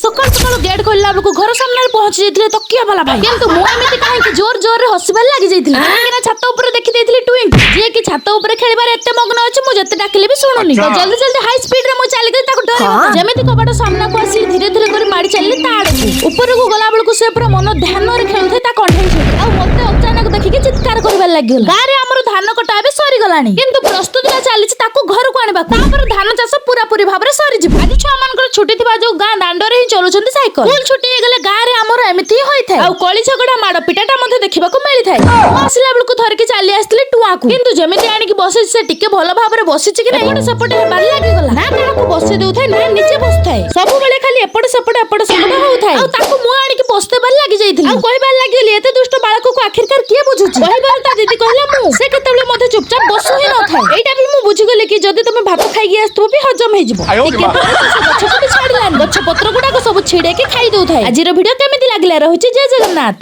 ସକାଳୁ ସକାଳୁ ଗେଟ୍ ଖୋଲିଲା ବେଳକୁ ଘର ସାମ୍ନାରେ ପହଞ୍ଚି ଯାଇଥିଲେ ତକିଆ ବାଲା ଭାଇ। କିନ୍ତୁ ମୁଁ ଏମିତି କାହିଁକି ଜୋର ଜୋରରେ ହସିବାରେ ଲାଗି ଯାଇଥିଲି, କାହିଁକି ନା ଛାତ ଉପରେ ଦେଖି ଦେଇଥିଲି ଟୁଇଙ୍କୁ, ଯିଏ କି ଛାତ ଉପରେ ଖେଳିବାରେ ଏତେ ମଗ୍ନ ଅଛି, ମୁଁ ଯେତେ ଡାକିଲେ ବି ଶୁଣୁନି। ତ ଜଲ୍ଦି ଜଲ୍ଦି ହାଇ ସ୍ପିଡ ରେ ମୁଁ ଚାଲିଗଲି ତାକୁ ଡରେଇବା। ଯେମିତି କବାଟ ସାମ୍ନାକୁ ଆସିଲି, ଧୀରେ ଧୀରେ କରି ମାଡି ଚାଲିଲି ତା ଆଡକୁ। ଉପରକୁ ଗଲା ବେଳକୁ ସେ ପୁରା ମନ ଧ୍ୟାନରେ ଖେଳୁଥାଏ ତା କଣ୍ଢେଇ ସହିତ, ଆଉ ମତେ ଅଚାନକ ଦେଖିକି ଚିତ୍କାର କରିବାରେ ଲାଗିଗଲା। ଗାଁରେ ଆମର ଧାନ କଟା ଏବେ ସରିଗଲାଣି, କିନ୍ତୁ ପ୍ରସ୍ତୁତିଟା ଚାଲିଛି ତାକୁ ଘରକୁ ଆଣିବାକୁ। ତାପରେ ଧାନ ଚାଷ ପୁରାପୁରି ଭାବରେ ସରିଯିବ। ଆଜି ଛୁଆ ମାନଙ୍କର ଛୁଟି ଥିବା ଯୋଉ ଗାଁ ଦାଣ୍ଡରେ ହିଁ ଚଲୁଛନ୍ତି ସାଇକେଲ। ସ୍କୁଲ ଛୁଟି ହେଇଗଲେ ଗାଁରେ ଆମର ଏମିତି ହିଁ ହୋଇଥାଏ, ଆଉ କଳି ଝଗଡା ମାଡ ପିଟାଟା ମଧ୍ୟ ଦେଖିବାକୁ ମିଳିଥାଏ। ମୁଁ ଆସିଲା ବେଳକୁ ଧରିକି ଚାଲି ଆସିଥିଲି ଟୁଆକୁ, କିନ୍ତୁ ଯେମିତି ଆଣିକି ବସିଛି, ସେ ଟିକେ ଭଲ ଭାବରେ ବସିଛି କି ନାହିଁ, ଏପଟେ ସେପଟେ ହେବାରେ ଲାଗିଗଲା। ନା କାହାକୁ ବସେଇ ଦଉଥାଏ, ନା ନିଜେ ବସୁଥାଏ। ସବୁବେଳେ ଖାଲି ଏପଟେ ସେପଟେ ଏପଟେ ସେପଟେ ହଉଥାଏ। ଆଉ ତାକୁ ମୁଁ ଆଣିକି ବସେଇବାରେ ଲାଗି ଯାଇଥିଲି ଆଉ କହିବାରେ ଲାଗିଗଲି, ଏତେ ଦୁଷ୍ଟ ବାଳକକୁ ଆଖିରକାର କିଏ ବୁଝୁଛି? କହିବାରୁ ତା ଦିଦି କହିଲା ମୁଁ। ସେ କେତେବେଳେ ମଧ୍ୟ ଚୁପଚାପ ବସୁ ହିଁ ନଥାଏ। ଏଇଟା ବି ମୁଁ ବୁଝିଗଲି କି ଯଦି ତମେ ଭାତ ଖାଇକି ଆସିଥିବ ବି ହଜମ ହେଇଯିବ। ଟିକେ ପରେ ତ ସେ ଗଛକୁ ବି ଛାଡିଲାନି, ଗଛ ପତ୍ର ଗୁଡାକ ସବୁ ଛିଡେଇକି ଖାଇ ଦଉଥାଏ। ଆଜିର ଭିଡିଓ କେମିତି ଲାଗିଲା? ରହୁଛି, ଜୟ ଜଗନ୍ନାଥ।